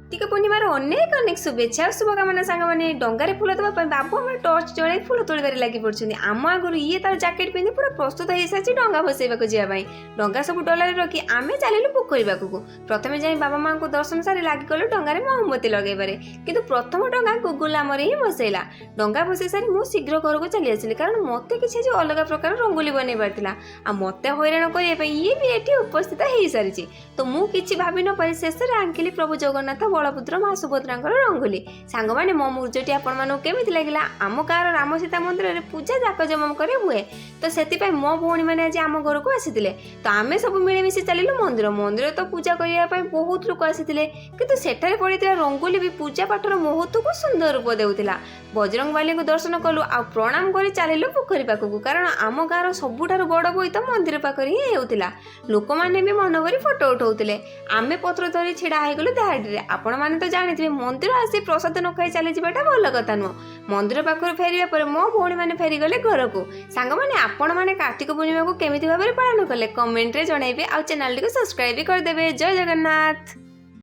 କାର୍ତ୍ତିକ ପୂର୍ଣ୍ଣିମାର ଅନେକ ଅନେକ ଶୁଭେଚ୍ଛା ଆଉ ଶୁଭକାମନା ସାଙ୍ଗମାନେ। ଡଙ୍ଗାରେ ଫୁଲ ଦେବା ପାଇଁ ବାବୁ ଆମର ଟର୍ଚ୍ଚ ଜଳାଇ ଫୁଲ ତୋଳିବାରେ ଲାଗି ପଡୁଛନ୍ତି। ଆମ ଆଗରୁ ଇଏ ତାର ଜ୍ୟାକେଟ୍ ପିନ୍ଧି ପୁରା ପ୍ରସ୍ତୁତ ହେଇସାରିଛି ଡଙ୍ଗା ଭସେଇବାକୁ ଯିବା ପାଇଁ। ଡଙ୍ଗା ସବୁ ଡଲାରେ ରଖି ଆମେ ଚାଲିଲୁ ପୋଖରୀ ପାଖକୁ। ପ୍ରଥମେ ଯାଇ ବାବା ମାଙ୍କୁ ଦର୍ଶନ ସାରି ଲାଗିଗଲୁ ଡଙ୍ଗାରେ ମହମବତୀ ଲଗେଇବାରେ। କିନ୍ତୁ ପ୍ରଥମ ଡଙ୍ଗା ଗୁଗୁଲ ଆମର ହିଁ ଭସେଇଲା। ଡଙ୍ଗା ଭସେଇ ସାରି ମୁଁ ଶୀଘ୍ର ଘରକୁ ଚାଲି ଆସିଲି, କାରଣ ମୋତେ କିଛି ଆଜି ଅଲଗା ପ୍ରକାର ରଙ୍ଗୋଲି ବନେଇବାର ଥିଲା। ଆଉ ମୋତେ ହଇରାଣ କରିବା ପାଇଁ ଇଏ ବି ଏଠି ଉପସ୍ଥିତ ହେଇସାରିଛି। ତ ମୁଁ କିଛି ଭାବି ନପାରି ଶେଷରେ ଆଙ୍କିଲି ପ୍ରଭୁ ଜଗନ୍ନାଥ, ବଳଭଦ୍ର, ମା ସୁଭଦ୍ରାଙ୍କର ରଙ୍ଗୋଲି। ସାଙ୍ଗମାନେ, ମୋ ମୁର୍ଜଟି ଆପଣମାନଙ୍କୁ କେମିତି ଲାଗିଲା? ଆମ ଗାଁର ରାମ ସୀତା ମନ୍ଦିରରେ ପୂଜା ଜାକଜମକରେ ହୁଏ। ତ ସେଥିପାଇଁ ମୋ ଭଉଣୀମାନେ ଆଜି ଆମ ଘରକୁ ଆସିଥିଲେ। ତ ଆମେ ସବୁ ମିଳିମିଶି ଚାଲିଲୁ ମନ୍ଦିର। ମନ୍ଦିର ତ ପୂଜା କରିବା ପାଇଁ ବହୁତ ଲୋକ ଆସିଥିଲେ, କିନ୍ତୁ ସେଠାରେ ପଡ଼ିଥିବା ରଙ୍ଗୋଲି ବି ପୂଜା ପାଠର ମହତ୍ଵକୁ ସୁନ୍ଦର ରୂପ ଦେଉଥିଲା। ବଜରଙ୍ଗବାଲିଙ୍କୁ ଦର୍ଶନ କଲୁ ଆଉ ପ୍ରଣାମ କରି ଚାଲିଲୁ ପୋଖରୀ ପାଖକୁ, କାରଣ ଆମ ଗାଁର ସବୁଠାରୁ ବଡ଼ ବୋଇତ ମନ୍ଦିର ପାଖରେ ହିଁ ହେଉଥିଲା। ଲୋକମାନେ ବି ମନଭରି ଫଟୋ ଉଠାଉଥିଲେ। ଆମେ ପତ୍ର ଧରି ଛିଡ଼ା ହେଇଗଲୁ ଧାଡ଼ିରେ। ଆପଣମାନେ ତ ଜାଣିଥିବେ, ମନ୍ଦିର ଆସି ପ୍ରସାଦ ନ ଖାଇ ଚାଲିଯିବାଟା ଭଲ କଥା ନୁହଁ। ମନ୍ଦିର ପାଖରୁ ଫେରିବା ପରେ ମୋ ଭଉଣୀମାନେ ଫେରିଗଲେ ଘରକୁ। ସାଙ୍ଗମାନେ, ଆପଣମାନେ କାର୍ତ୍ତିକ ପୂର୍ଣ୍ଣିମାକୁ କେମିତି ଭାବରେ ପାଳନ କଲେ, କମେଣ୍ଟରେ ଜଣାଇବେ ଆଉ ଚ୍ୟାନେଲଟିକୁ ସବସ୍କ୍ରାଇବ୍ ବି କରିଦେବେ। ଜୟ ଜଗନ୍ନାଥ।